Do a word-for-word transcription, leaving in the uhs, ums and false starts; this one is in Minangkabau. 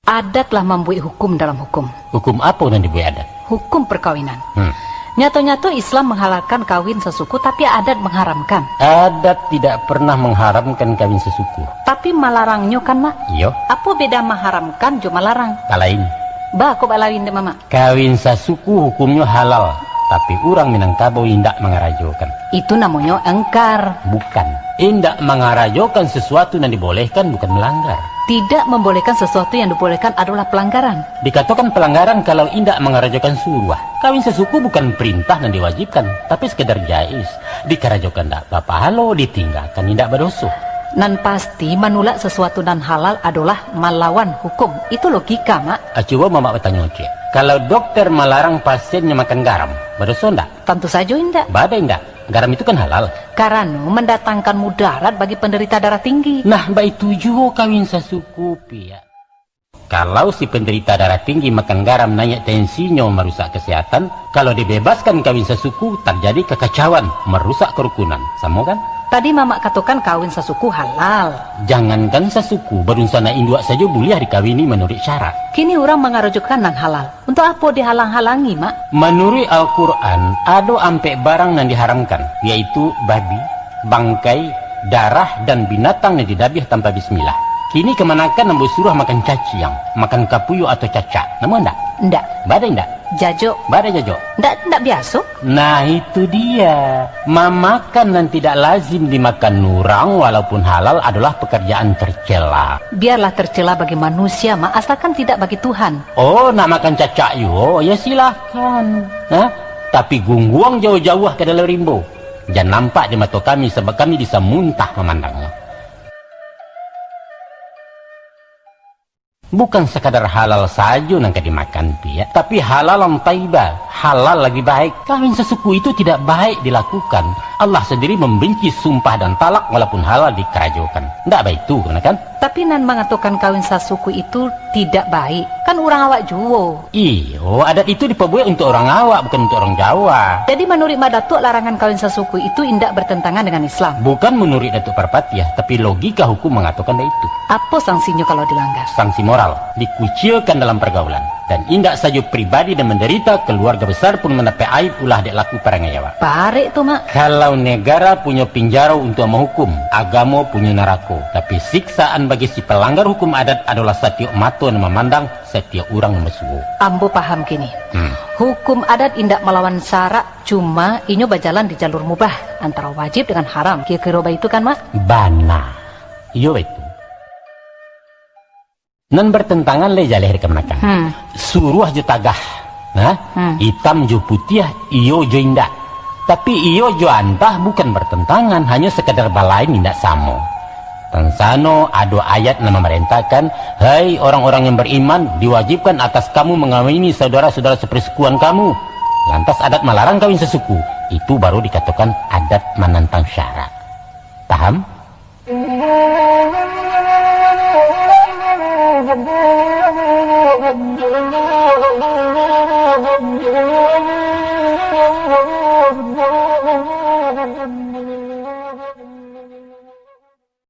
Adat lah mambuek hukum dalam hukum. Hukum apo nan dibuek adat? Hukum perkawinan. Hmm. Nyato-nyato Islam menghalalkan kawin sasuku, tapi adat mengharamkan. Adat tidak pernah mengharamkan kawin sasuku. Tapi malarangnyo kan, Mak? Iyo. Apo beda maharamkan jo malarang? Balain. Ba, kok balain dek Mamak? Kawin sasuku hukumnyo halal, tapi urang Minangkabau indak mangarajokan. Itu namonyo engkar. Bukan. Indak mangarajokan sesuatu nan dibolehkan bukan melanggar. Tidak membolehkan sesuatu yang dibolehkan adalah pelanggaran. Dikatokan pelanggaran kalau indak mangarajokan suruah. Kawin sasuku bukan perintah nan diwajibkan, tapi sekedar jaiz. Dikarajokan ndak bapahalo, ditinggakan indak badoso. Nan pasti, manulak sesuatu nan halal adolah malawan hukum. Itu logika, Mak. Ah, cubo Mamak batanyo ciek. Kalau dokter malarang pasiennyo makan garam, badoso ndak? Tantu sajo indak. Baa indak? Garam itu kan halal. Karano mandatangkan mudarat bagi penderita darah tinggi. Nah, baitu juo kawin sasuku, Piak. Kalau si penderita darah tinggi makan garam, naiak tensinyo, marusak kesehatan, kalau dibebaskan kawin sasuku, terjadi kekacauan, merusak kerukunan. Samo kan? Tadi Mamak katokan kawin sasuku halal. Jangankan sasuku, badunsanak induak sajo buliah dikawini manuruik syarak. Kini urang mangarajokan nan halal. Untuak apo dihalang-halangi, Mak? Manuruik Al-Quran, ado ampek barang nan diharamkan, yaitu babi, bangkai, darah, dan binatang nan didabiah tanpa bismillah. Kini kamanakan ambo suruah makan caciang, makan kapuyuak atau cacak? Namuah ndak? Ndak. Baa indak? Jajok. Baa jajok? Ndak, ndak biaso. Nah, itu dia. Mamakan nan tidak lazim dimakan urang, walaupun halal, adolah pekerjaan tercela. Biarlah tercela bagi manusia, Mak, asalkan tidak bagi Tuhan. Oh, nak makan cacak juo? Ya, silakan. Hah? Tapi gungguang jauah-jauah ka dalam rimbo. Jan nampak di mato kami, sabab kami bisa muntah mamandangnya. Bukan sakadar halal sajo nan ka dimakan, Piak, tapi halalan thayyibah, halal labiah baik. Kawin sasuku itu tidak baik dilakukan. Allah sendiri membenci sumpah dan talak walaupun halal dikarajokan. Ndak baitu, kan? Tapi nan mangatokan kawin sasuku itu tidak baik, kan urang awak juo. Iyo, adat itu dipabuek untuak urang awak, bukan untuak urang Jawa. Jadi, manuruik Mak Datuak, larangan kawin sasuku itu indak bertentangan dengan Islam? Bukan manuruik Datuak Parpatiah, tapi logika hukum mangatokan baitu. Apo sangsinyo kalau dilanggar? Sangsi moral, dikucilkan dalam pergaulan. Dan indak sajo pribadi nan mandarita, keluarga besar pun mandapek aib ulah dek laku parangai awak. Barek tu, Mak. Kalau negara punyo pinjaro untuak mahukum, agamo punyo narako. Tapi siksaan bagi si palanggar hukum adat adolah satiok mato nan mamandang, satiok urang nan basuo. Ambo paham kini. Hmm. Hukum adat indak malawan syarak, cuma inyo bajalan di jalur mubah, antaro wajib dengan haram. Kiro-kiro baitu kan, Mak? Bana. Iyo, baitu. Nan bertentangan lai jaleh dek kamanakan. Hmm. Suruah jo tagah. Nah, Hmm. itam jo putiah, iyo jo indak. Tapi iyo jo antah bukan bertentangan, hanyo sekadar balain indak samo. Tansano ado ayat nan mamarentahkan, "Hai orang-orang yang beriman, diwajibkan atas kamu mengawini saudara-saudara sepersekuan kamu." Lantas adat malarang kawin sasuku, itu baru dikatokan adat manantang syarak. Paham?